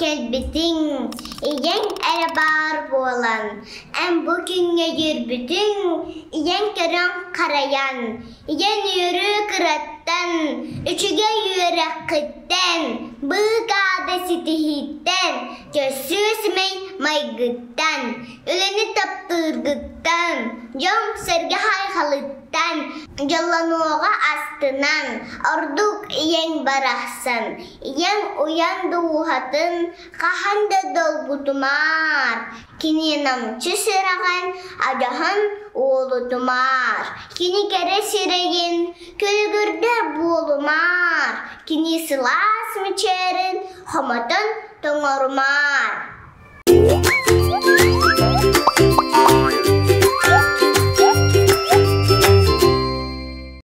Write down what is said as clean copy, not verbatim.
кэлбитиҥ, ийэҥ эрэ баар буолан, эн бу күҥҥэ үөрбүтүҥ, ийэҥ көрөн харайан, ийэҥ үөрүү кыраттан, үчүгэй үөрэххиттэн, быыкаада ситиһииттэн, көссүү симэй майгыттан, үлэни таптыыргыттан, дьон-сэргэ хайҕалыттан, дьоллонуоҕа астынан, ордук ийэҥ барахсан, ийэҥ уйан дууһатын хаһан да долгутумаар, кини намчы сүрэҕин адьаһын уолутумаар, кини кэрэ сирэйин күлүгүрдэр буолумаар, кини сылаас мичээрин хомотон тоҥорумаар.